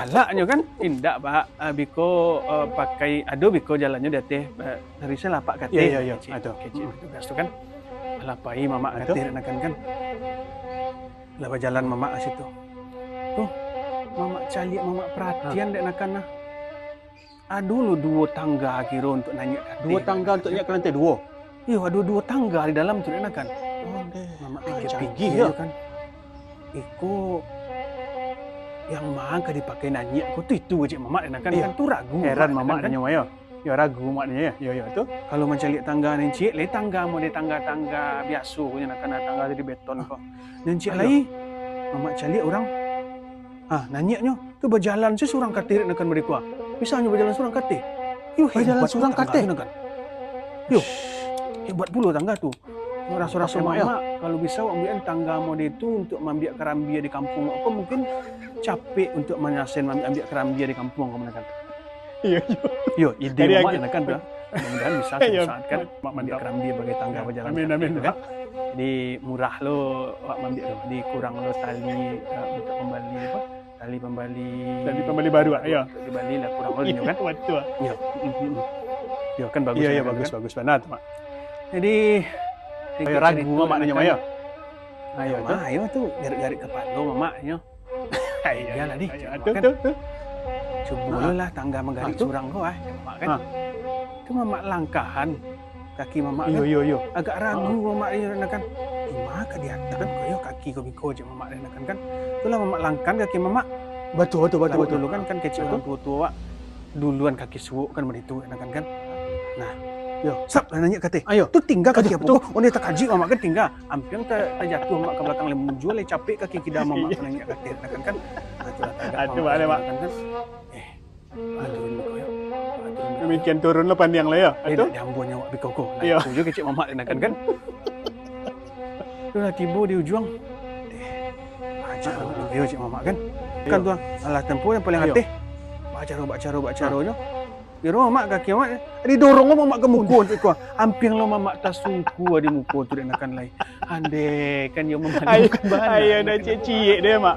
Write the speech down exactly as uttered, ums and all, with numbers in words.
Galaknyo kan, indak, Pak. Ah, biko, eh, pakai, ado biko jalannyo di ateh, eh, taruih se lapak ka ateh. Iyo, iyo, iyo. Kecek, ah, tu. Kecek petugas tu kan. Alah pai mamak ka ateh dek nakan kan. Lah bajalan mamak ka situ. Tu, mamak caliak, mamak paratian dek nakan nah. Ado lo duo tangga kiro untuak naiak ka ateh. Duo tangga untuak naiak ka lantai duo? Iyo, ado duo tangga di dalam tu dek nakan. Oh, deh. Mamak pikia-pikia kan. Iko yang ma ka dipakai naiak ko tu, itu kecek mamak dek nakan kan. Tu ragu mamak dek nakan kan. Heran mamak nyo, yo. Yo, ragu mamak nyo, yo. Yo, yo, tu. Kalau mancaliak tangga nan ciek, lai tangga model tangga-tangga biaso ko nyo nakan, tangga dari beton ko. Nan ciek lai, mamak caliak urang. Ah, naiaknyo tu bajalan se surang ka ateh dek nakan bari ko. Bisa nyo bajalan surang ka ateh. Yo, bajalan surang ka ateh nakan. Yo, hebat pulo tangga tu. Raso-raso mamak, kalau bisa awak ambiakan tangga model tu untuak maambiak karambia di kampuang awak ko, mungkin capek untuak manyasen maambiak karambia di kampuang ko nakan. Iyo, iyo. Yo, ide mamak nakan tu. Mudah-mudahan bisa suatu saat kan, mamak maambiak karambia bagai tangga bajalan ka ateh tu kan. Amin, amin. Jadi murah lo awak maambiak tu. Jadi kurang lo tali, eh, untuak pambali apo? Tali pambali. Tali pambali baru, ah, yo. Dibali lah kurang lo dinyo kan. Batua. Yo. Yo kan, bagus. Iyo, iyo, bagus, bagus bana tu, Mak. Jadi ragu mamak nyo, Mak, yo. Ayo tu. Ayo tu garik-garik kapalo mamak nyo. Iyolah deh, tu, tu. Cubo lo lah tangga manggarik surang ko, ah, mamak kan. Tu mamak langkahan kaki mamak kan. Iyo, iyo, iyo. Agak ragu mamak iyo nakan. Ima ka diatak ko yo kaki ko biko, cek mamak dek nakan kan. Itulah mamak langkahan kaki mamak. Batua, batua, batua, batua. Dulu kan, kan kecek urang tuo-tuo awak. Duluan kaki suok kan baitu nakan kan. Nah. Yo, sap lah naiak ka ateh. Ayo. Tu tingga kaki apo ko? Oh, ni takajik mamak kan tingga. Ampiang ta-, tajatuah mamak ka balakang lai, mujua lai capek kaki kida mamak ka naiak ka ateh nakan kan. Nah, itulah tagak mamak nakan kan. Eh, Ah, turun biko yo. Ah, turun biko. Demikian turun lo pandiang lo yo. Eh, dak diambo nyo awak biko ko. Lah, iyo. Itu juo kecek mamak nakan kan. Tu lah tibo di ujuang. Eh, bacaro biko yo, cek mamak kan. Kan tu, alah tampuah nan paliang ateh. Bacaro, bacaro, bacaronyo. Kiro mamak kaki mamak didorong mamak ka muko tu ko. Ampiang lo mamak tasungkua di muko tu dek nakan lai. Andeh kan yo mamaliangkan badan. Ayo, dah ciek-ciek deh, Mak.